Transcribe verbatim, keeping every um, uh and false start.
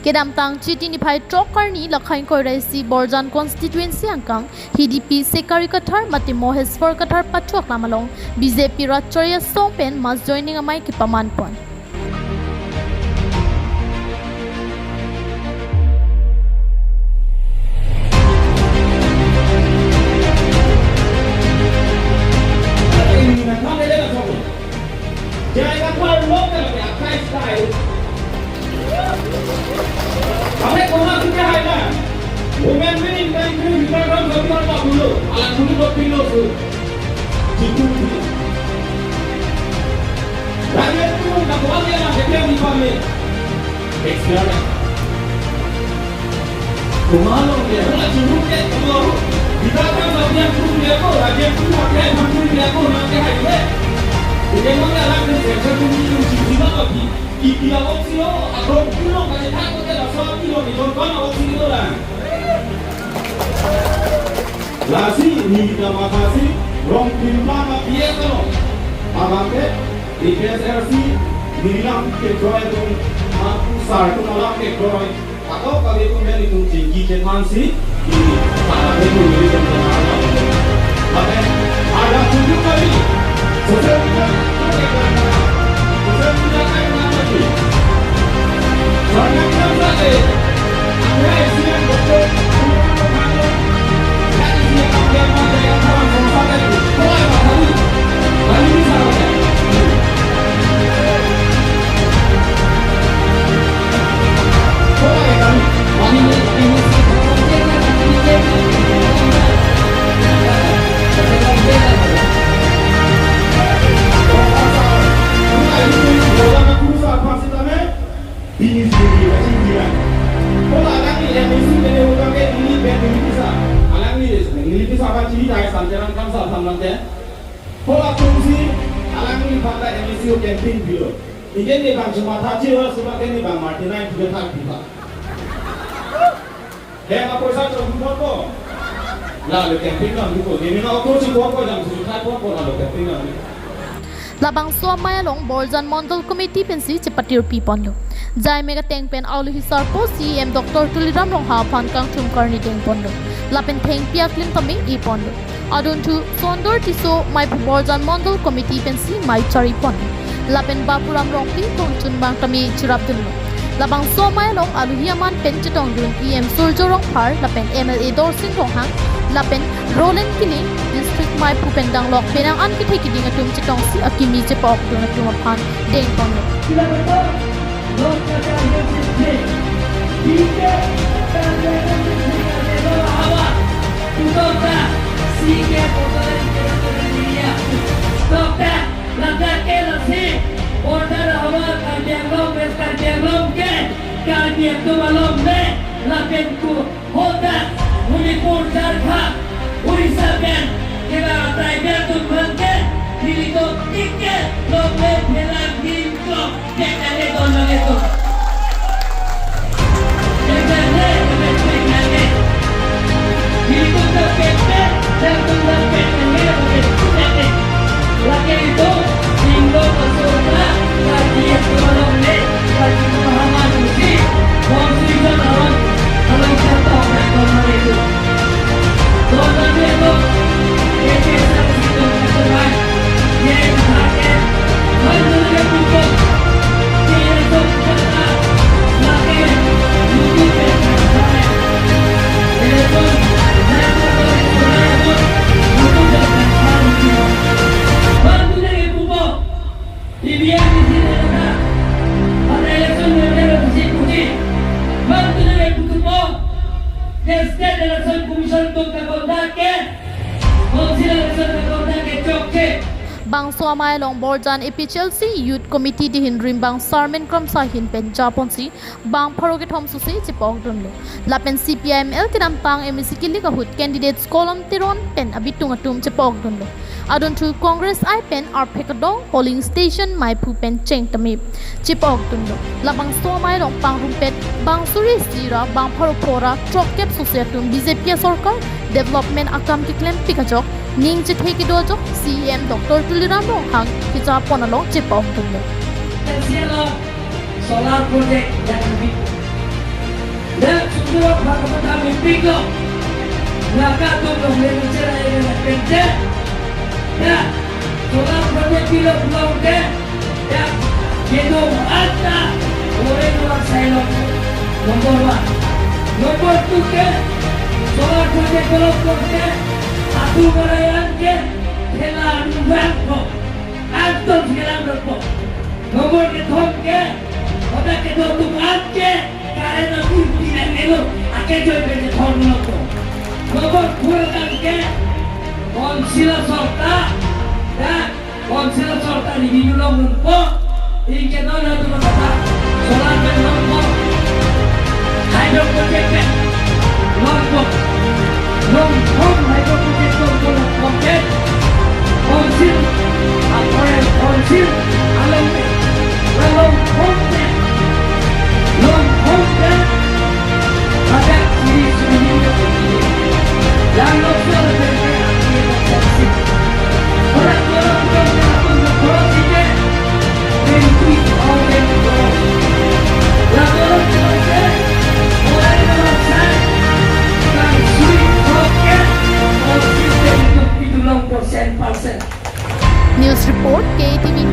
Kedamtang Chiti niphai throk arni Lakhain Koiraisi Borjan constituency angkang Hidipi Sekari Kathar mate Moheswar Kathar pathu aklam along B J P rat chari asong pen mass joining amei kepaman pon. Women min in time frame kita kan sabi apa dulu, alat dulu buat dulu su. Jitu dulu. Rakyat tu nak buat dia nak sekian di kami. Extra. Kumalo dia, nak jitu ke kumalo. Kita kan sabi yang tu dia ko, rakyat tu pakai mampu dia ko, nak ke hai deh. Dia mau jalan ke sekian tu jitu jitu lagi. Ipi a-oxygen, a-oxygen, kachethan kote laso a-oxygen, ijon kon a-oxygen dolang. Lasi, neli ta mathasi, rong pimplang a-P S along. Abangke, A P H L C, nelilam kekroi atum, aku sar atum alam kekroi. Atau kali itu men itu tinggi chethansi, ini, para itu neli jam tengah malam. Oke, ada tujuh kali. Sosial media, sosial media, sosial media, sosial media. Jangan bilang saja. Ada isian betul. Hala alangli M A C pene utang ke neli pen neli pisa. Alangli, neli pisa apa ciri tai santeran kam sa samante. Hala atumsi alangli pata M A C campaign bilo. Ijen ni bang cuma thachi ora sudah ke ni bang Martina yang juga tak bisa. He ma poisa chom pon ko. Lalo campaign nangji ko. Neli na auto si pon ko jam si thai pon ko lalo campaign nangji. Labangso amei along Borjan Mondol Committee pensi chepatirpi ponlo. Jaime kateng pen aluhi sarpo C E M Doctor Tuliram Ronghang aphan kangthum karni deng ponlo. Lapen thengpi aklim tame e ponlo. Adunthu Sondor Tisso maiphu Borjan Mondol Committee pensi mei chari pon. Lapen Bapuram Rongpi thongchunbang tame chirap dunlo. Labangso amei along aluhi aman pen chetongdun E M Surjya Rongphar lapen M L A Dorsing Ronghang lapen Roland Killing, district maiphu pen danglok penang an kethe kiding atum chetongsi akimi chepa-okdun atum aphan deng ponlo. Stop that! Ladak ke lasi border ahavar Karbi Anglong, West Karbi Anglong ke Karbi Anglong along le lapen ku hodak Manipur, Jharkhand, Orissa pen kevang tribal atum aphan ke nelitum ticket long le phelang nelitum. State Election Commission atum kakondak ke, Council election kakondak ke chokche. Bangso amei along Borjan A P H L C Youth Committee dihin rimbang Sarmen Kramsa ahin pen japonsi bang pharo kethom sose chepa-okdunlo. Lapen C P I M L kedamtang M A C kilik ahut candidates Kolom Teron pen abitung atum chepa-okdunlo. Adunthu Congress I pen arphek adong polling station maiphu pen cheng tame chepa-okdunlo. Labangso amei along pangrumpet bang suri isi ra bang pharo pho ra throkkep sose atum B J P asorkar development akam keklempik ajok, ning chethe kedo ajok C E M Doctor Tuliram Ronghang kejapon along chepa-okdunlo. Solar project yang lebih. Dak sumdok bhagavata mepiklo. Laka tum long le mencera ere na pente. Dak solar project pilok long ke. Dak kedung anta ore nolak sailok. Number one. Number two ke solar project pilok long ke. Atu marayan ke. Khela nurang ko. Anton khela nurang ko. Number kethom ke. Oda kedo tum an ke. Karen atum pinang elo, ake joy bende thon lo ko. Nomor pura tangke, council sorta, ya, council sorta di binu lo mun ko, ingke non lo tu kata, solar pen lo ko, hydro project pen lo ko, lo ko hydro project lo ko lo ko ke, council, a foreign council, along ke, along ko ke, News report, K T V